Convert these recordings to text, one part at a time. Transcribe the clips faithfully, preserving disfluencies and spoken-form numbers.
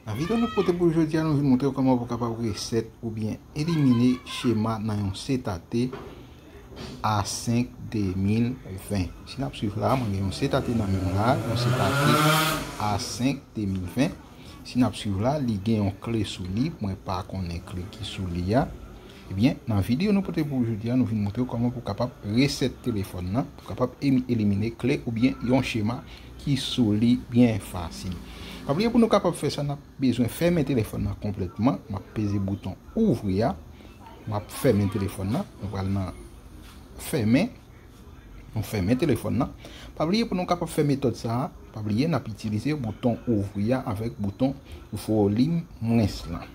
Nan videyo nou pote pou jodi a, nou vin montre w kòman pou w kapab resèt oubyen elimine chema nan yon C T A T A senk de mil ven. Si n ap swiv la, mwen gen yon C T A T nan men m la, yon C T A T A senk de mil ven. Si n ap swiv la, li gen yon kle sou li, mwen pa konnen kle ki sou li a. Ebyen, nan videyo nou pote pou jodi a, nou vin montre w kòman pou w kapab resèt telefòn nan, pou w kapab emi-, elimine kle oubyen yon chema ki sou li byen fasil. Pa bliye pou nou kapab fè sa, n ap bezwen fèmen telefòn nan konplètman. M ap peze bouton ouvri a. M ap fèmen telefòn nan. Nou pral nan fèmen. Nou fèmen telefòn nan. Pa bliye pou nou kapab fè metòd sa a, pa bliye n ap itilize bouton ouvri a avèk bouton volim mwens lan.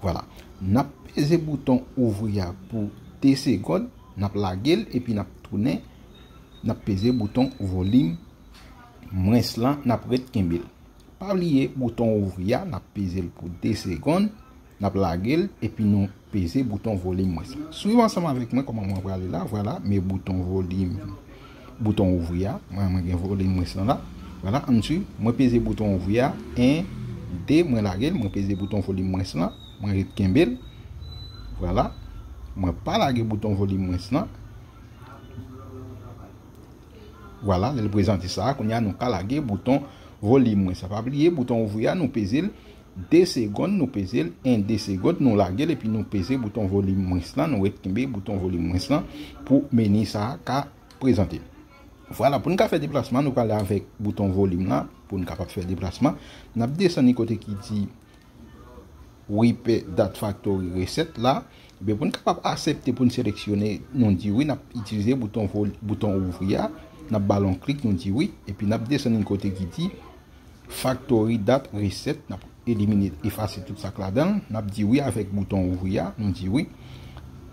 Vwala. N ap peze bouton ouvri a pou de segonn, n ap lage l epi n ap tounen, n ap peze bouton volim mwens lan, n ap ret kenbe l. Pa bliye bouton ouvri a, n ap peze l pou de segonn, n ap lage l epi nou peze bouton volim mwens lan. Swiv ansanm avèk mwen kòman mwen prale la, vwala, men bouton volim bouton ouvri a. Mwen, mwen gen volim mwens lan la. Vwala, ann swiv. Mwen peze bouton ouvri a. En, de, mwen lage l. Mwen peze bouton volim mwens lan. Mwen ret kenbe l. Vwala. Mwen pa lage bouton volim mwens lan. Vwala, lè l prezante sa a, kounye a nou ka lage bouton volim mwens lan. Pa bliye, bouton ouvri a, nou peze l de segonn, nou peze l, en, de segonn, nou lage l, epi nou peze bouton volim mwens lan, nou ret kenbe bouton volim mwens lan pou meni sa a ka prezante. Vwala, pou n ka fè deplasman, nou prale avèk bouton volim la, pou n kapab fè deplasman. N ap desann li kote ki di Repeat that factory reset la. Ebyen, pou n kapab aksepte pou n seleksyone, nou di wi, n ap itilize bouton vol-, bouton ouvri a, n ap ba l yon klik, nou di wi, epi n ap desann li kote ki di Factory dot reset, n ap elimine, efase tout sa k ladan l. N ap di wi avèk bouton ouvri a, nou di wi.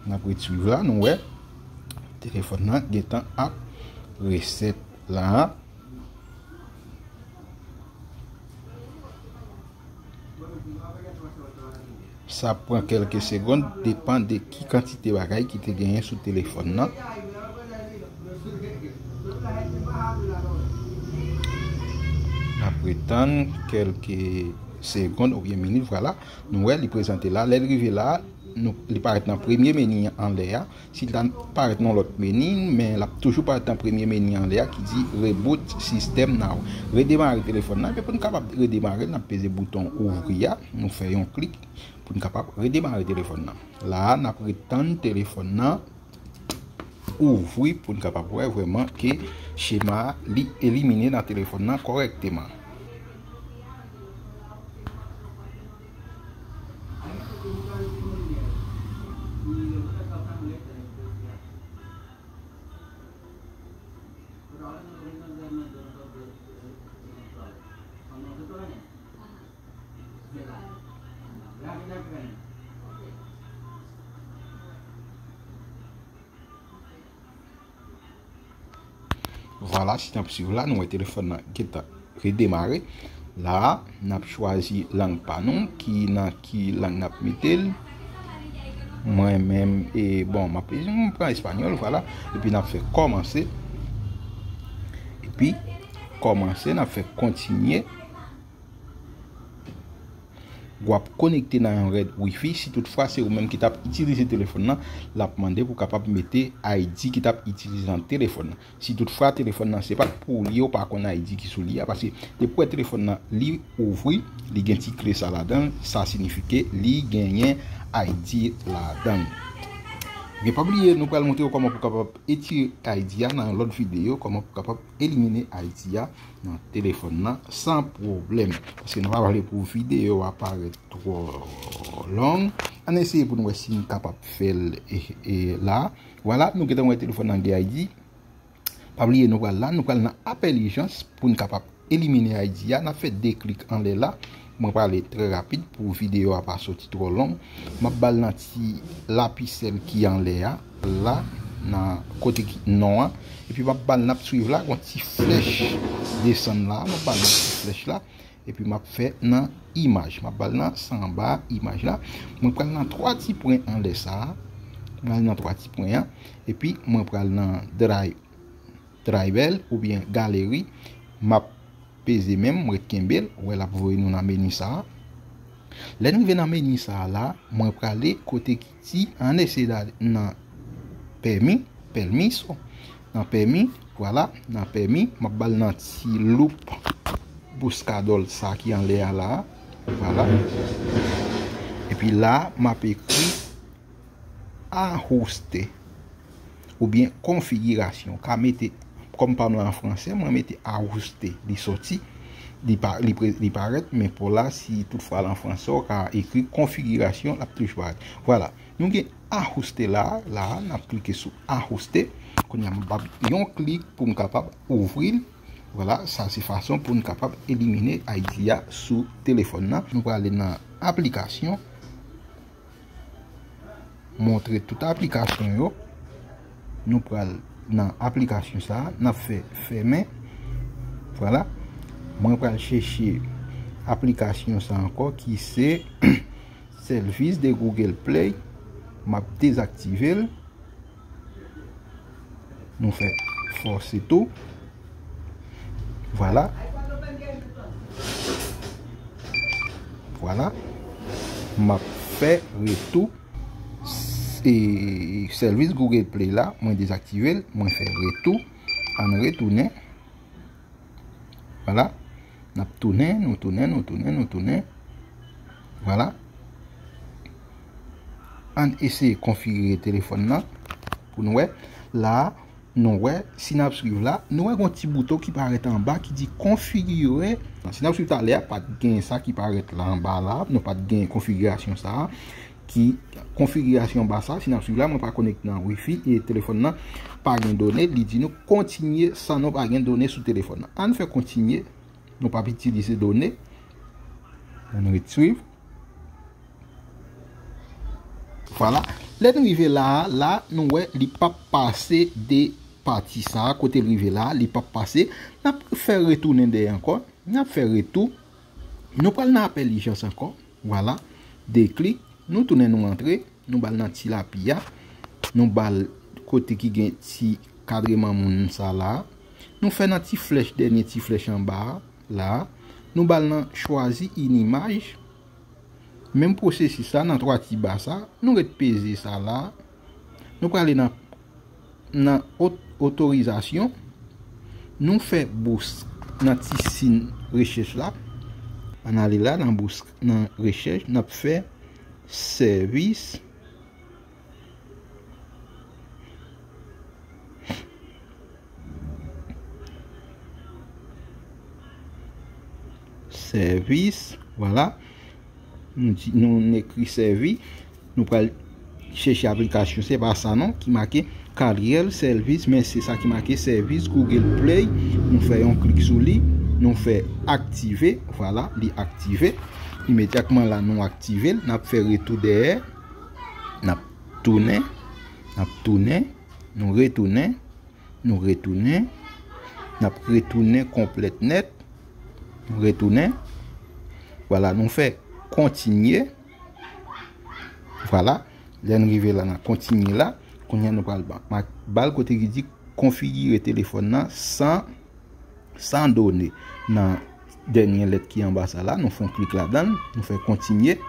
N ap ret swiv la, nou wè telefòn nan gentan ap reset la. Sa pran kèlke segonn, depan de ki kantite bagay ki te genyen sou telefòn nan. N ap ret tann kèlke segonn oubyen minit, vwala. Nou wè li prezante la. Lè l rive la, nou, li parèt nan premye meni anlè a. Si l ta parèt nan lòt meni, men l ap toujou parèt nan premye meni anlè a ki di Reboot System Now. Redemare telefòn nan. Epi pou n kapab redemare l, n ap peze bouton ouvri a. Nou fè yon klik pou n kapab redemare telefòn nan. La a, n ap ret tann telefòn nan ouvri pou n kapab wè vrèman ke chema a li elimine nan telefòn nan kòrèkteman. Vwala, si n ap swiv la, nou wè telefòn nan gentan redemare. La a, n ap chwazi lang pa nou, ki nan ki lang n ap mete l. Mwen menm, e, bon, m ap, m pran espanyòl, vwala. Epi n ap fè kòmanse. Epi, kòmanse, n ap fè kontinye. W ap konekte nan yon rèd wifi. Si toutfwa se ou menm ki t ap itilize telefòn nan, l ap mande pou w kapab mete I D ki t ap itilize nan telefòn nan. Si toutfwa telefòn nan se pa t pou ou li ye, ou pa konn I D ki sou li a, paske depi w wè telefòn nan li ouvri, li gen ti kle sa ladan l, sa siyifi ke li genyen I D ladan l. Men pa bliye, nou pral montre w kòman pou w kapab etire I D a nan yon lòt videyo, kòman pou w kapab elimine I D a nan telefòn nan san pwoblèm. Paske nou pa vle pou videyo a parèt twò long. Ann eseye pou n wè si n kapab fè l, e, e, la. Vwala, nou gentan wè telefòn nan gen I D. Pa bliye, nou pral la, nou pral nan apèl ijans pou n kapab elimine I D a. N ap fè de klik anlè la. Mwen prale trè rapid pou videyo a pa soti twò long. M ap ba l nan ti lapisèl ki anlè a, la, nan kote ki non an. Epi m ap ba l, n ap swiv la, gon ti flèch desann la. M ap ba l nan ti flèch la. Epi m ap fè nan imaj. M ap ba l nan sanba imaj la. Mwen pral nan twa ti pwen anlè sa a. Mwen al nan twa ti pwen an. Epi mwen pral nan dray-, driver oubyen galeri. M ap peze menm, m ret kenbe l, ou wè l ap voye nou nan meni sa a. Lè n rive nan meni sa a la, mwen prale kote ki ti, ann eseye ale nan pèmi, permiso. Nan pèmi, vwala, nan pèmi, m ap ba l nan ti loup Buscador sa ki anlè a la, vwala. Epi la, m ap ekri ajuste oubyen konfigirasyon. Ka mete, kòm pa m la an fransè, mwen mete ajuste, li soti, li pa, li pre-, li parèt, men pou la, si toutfwa l an fransè, ou ka ekri konfigirasyon, l ap toujou parèt. Vwala, nou gen ajuste la, la, n ap klike sou ajuste. Kounye a, m ap yon klik pou m kapab ouvri l. Vwala, sa se fason pou n kapab elimine I D a sou telefòn nan. Nou prale nan aplikasyon. Montre tout aplikasyon yo. Nou pral nan aplikasyon sa a, n ap fè fèmen. Vwala. Mwen pral chèche aplikasyon sa ankò ki se sèvis de Google Play. M ap dezaktive l. Nou fè fòse tou. Vwala. Vwala. M ap fè retou. E sèvis Google Play la, mwen dezaktive l, mwen fè retou. Ann retounen. Vwala. N ap tounen, nou tounen, nou tounen, nou tounen. Vwala. Ann eseye konfigire telefòn nan pou n wè. La, nou wè, si n ap swiv la, nou wè gon ti bouton ki parèt anba ki di konfigire. Si n ap swiv talè a, pa t gen sa ki parèt la anba la, nou pa t gen konfigirasyon sa a. Ki konfigirasyon ba sa, si n ap swiv la, mwen pa konekte nan wifi e telefòn nan pa gen done, li di nou kontinye san nou pa gen done sou telefòn nan. Ann fè kontinye, nou p ap itilize done. Ann ret swiv. Vwala. Lè n rive la a, la, nou wè li p ap pase de pati sa a, kote l rive la a, li p ap pase. N ap fè retounen dèyè ankò. N ap fè retou. Nou pral nan apèl ijans ankò. Vwala. De klik. Nou tounen nou antre. Nou ba l nan ti lapi a. Nou ba l kote ki gen ti kadreman moun sa la. Nou fè nan ti flèch, dènye ti flèch anba a, la. Nou ba l nan chwazi une image. Menm pwosesis la nan twa ti ba sa. Nou ret peze sa la. Nou prale nan, nan ot-, otorizasyon. Nou fè bous nan ti siy rechèch la. Ann ale la nan bous, nan rechèch, n ap fè sèvis. Sèvis, vwala. Nou di, nou ekri sèvi. Nou pral chèche aplikasyon, se pa sa non, ki make Caliel Service, men se sa ki make sèvis Google Play. Nou fè yon klik sou li, nou fè aktive, vwala, li aktive. Imedyatman la, nou aktive l, n ap fè retou dèyè, n ap tounen, n ap tounen, nou retounen, nou retounen, n ap retounen konplèt nèt, nou retounen. Vwala, nou fè kontinye. Vwala, lè n rive la, n ap kontinye la. Kounye a, nou pral ba, ma-, ba l kote ki di konfigire telefòn nan san, san done. Nan dènye lèt ki anba sa la, nou fè yon klik ladan l, nou fè kontinye.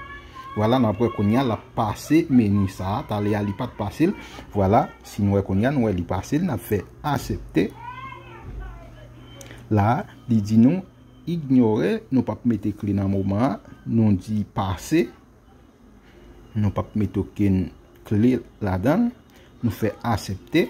Vwala, n ap wè kounye a, l ap pase meni sa a. Talè a, li pa t pase l. Vwala, si nou wè kounye a, nou wè li pase l, n ap fè aksepte. La, li di nou inyore, nou p ap mete kle nan moman an, nou di pase. Nou p ap mete okenn kle ladan l. Nou fè aksepte.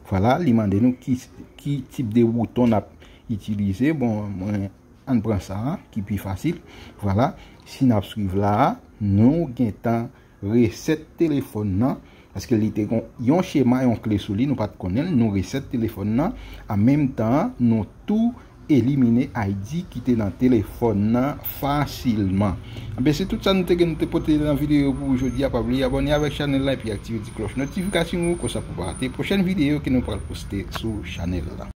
Vwala, li mande nou ki, ki tip de bouton n ap itilize. Bon, mwen, ann pran sa a, ki pi fasil. Vwala, si n ap swiv la a, nou gentan resèt telefòn nan. Paske li te gon yon chema, yon kle sou li, nou pa t konnen l. Nou resèt telefòn nan. An menm tan an, nou tou elimine I D ki te nan telefòn nan fasilman. Enben, se tout sa nou te gen nou te pote nan videyo pou jodi a. Pa bliye abòne avèk chanèl la epi aktive ti klòch notifikasyon yo, konsa pou pa rate pwochèn videyo ke nou pral poste sou chanèl la.